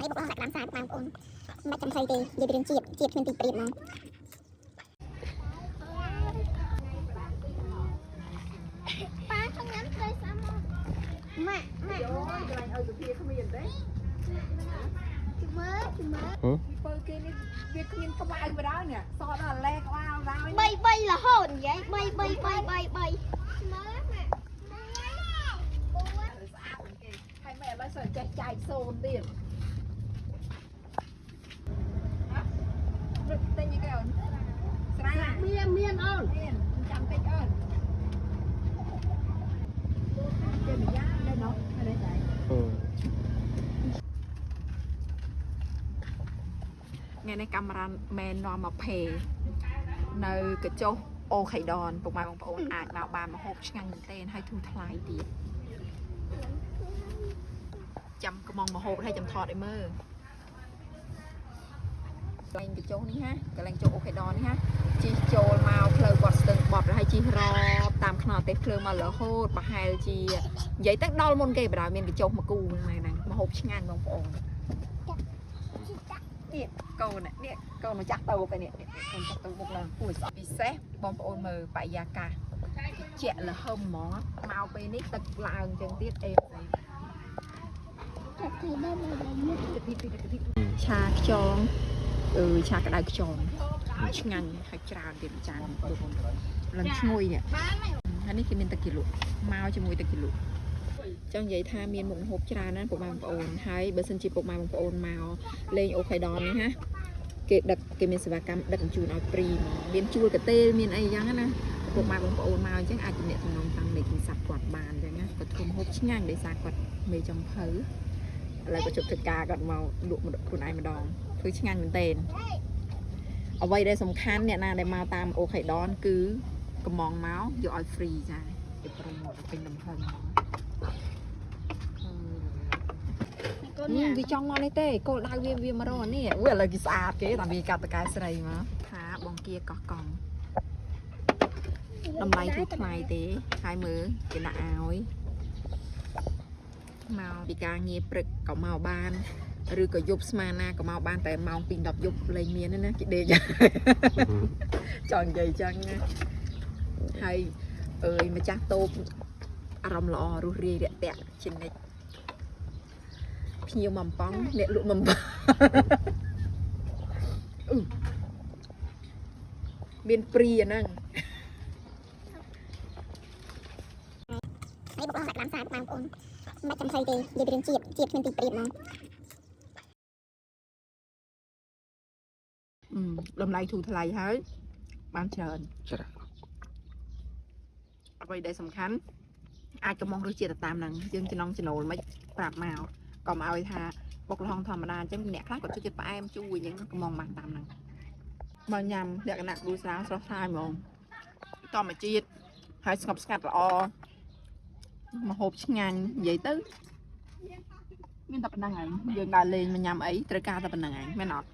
ហើយបុកឡើងដាក់ក្តាមសាបងប្អូនមិនចាំភ័យទេនិយាយពីរឿងជាតិជាតិគ្មានទីប្រៀបហ្មង ប៉ាចង់ញ៉ាំត្រីសាម៉ុនម៉ាក់ម៉ាក់ អូយកន្លែងឲ្យសុភាគ្មានទេ ជមើជមើ ពីពើគេនេះវាគ្មានក្បាលបដ ாய் នេះសតដល់លែក្បាលដល់ បីបីរហូតនិយាយបីបីបីបីបីជមើម៉ាក់ ស្អាតគេហើយមិនឥឡូវសើចេះចែកសូនទៀតរត់ទិញគេអូនស្រា មានមានអូន មានចាំតិចអូនគេម្យ៉ាងដែរណោះនេះដែរ ថ្ងៃនេះកាមេរ៉ាមែននាំមកភេនៅកញ្ចុះអូខៃដនពុកម៉ែបងប្អូនអាចមកបានមកហូបឆ្ងាញ់មែនទែនហើយធូរថ្លៃទៀតចាំកំងមកហូបហើយចាំថតឲ្យមើលកន្លែងកញ្ចុះនេះហាកន្លែងចុះអូខៃដននេះហាជិះចូលមកផ្លូវវត្តស្ទឹងបត់ហើយជិះរកតាមខ្នល់ទេសភ្លើងមករហូតប្រហែលជានិយាយទៅដល់មុនគេបណ្ដោយមានកញ្ចុះមកគូហ្នឹងហ្នឹងមកហូបឆ្ងាញ់បងប្អូន នេះកូននេះកូនម្ចាស់តូបឯនេះកូនចាស់តូបមុខឡើងគួរស្អប់ពិសេសបងប្អូនមើលបរិយាកាសជាក់លហឹមហ្មងមកពេលនេះទឹកឡើងចឹងទៀតអេផ្សេង ចាប់ថៃដែរមកដល់មុខ ឆាខ្យងអឺឆាក្តៅខ្យងឆ្ងាញ់ហើយច្រើនទៀតចានឡើងឈ្ងុយនេះហើយនេះគេមានទឹកជ្រលក់មកជាមួយទឹកជ្រលក់ចង់និយាយថាមានមុខម្ហូបច្រើនណាស់ពុកម៉ែបងប្អូនហើយបើសិនជាពុកម៉ែបងប្អូនមកលេងអូខៃដននេះណាគេដឹកគេមានសេវាកម្មដឹកជញ្ជូនឲ្យព្រីហ្មងមានជួលកាតេលមានអីយ៉ាងណាពុកម៉ែបងប្អូនមកអញ្ចឹងអាចទំនាក់ទំនងតាមលេខទូរស័ព្ទគាត់បានអញ្ចឹងណាគាត់ធ្វើម្ហូបឆ្ងាញ់ដោយសារគាត់មេចុងភៅឥឡូវក៏ជប់ធ្វើការគាត់មកលក់ខ្លួនឯងម្ដងធ្វើឆ្ងាញ់មែនទែនអ្វីដែលសំខាន់អ្នកណាដែលមកតាមអូខៃដនគឺកំងមកយកឲ្យ free ចាគេប្រុងមកពេញលំហឹងហ្មង កូននេះ វាចង់មកនេះទេគោលដៅវាវាមករកនេះអូយឥឡូវគេស្អាតគេតាមវាកាត់តកែស្រីមកថាបងគាកោះកង់តម្លៃធូរថ្លៃទេហើយមើលគេដាក់ឲ្យមកពីការងារព្រឹកក៏មកបានឬក៏យប់ស្មានណាក៏មកបានតែម៉ោង2 10យប់លែងមានទេណាគេដេក ចង់និយាយចឹងណាហើយអើយម្ចាស់តូបអារម្មណ៍ល្អរស់រាយរាក់ទាក់ជានិច្ចភ្ញៀវបំប៉ង់អ្នកលក់បំប៉ង់ អឺមានព្រីអាហ្នឹង ហើយបុកឡើងដាក់ក្តាមសាបងប្អូនមិនចាំភ័យទេនិយាយពីរឿងជាតិជាតិគ្មានទីប្រៀបហ្មង អឺតម្លៃធូរថ្លៃហើយបានច្រើន ច្រើន អ្វីដែលសំខាន់អាចកំងរសជាតិទៅតាមហ្នឹងយើងចំណងចំណូលមិនប្រាប់មកកុំឲ្យថាបុកល្ហុងធម្មតាអញ្ចឹងអ្នកខ្លះគាត់ចូលចិត្តផ្អែមជូរអញ្ចឹងកំងបានតាមហ្នឹងមកញ៉ាំលក្ខណៈគ្រួសារស្រស់ស្រាយហ្មងធម្មជាតិហើយស្ងប់ស្ងាត់ល្អមកហូបឆ្ងាញ់និយាយទៅមានតែប៉ុណ្្នឹងឯងយើងដើរលេងមកញ៉ាំអីត្រូវការតែប៉ុណ្្នឹងឯងមែនអត់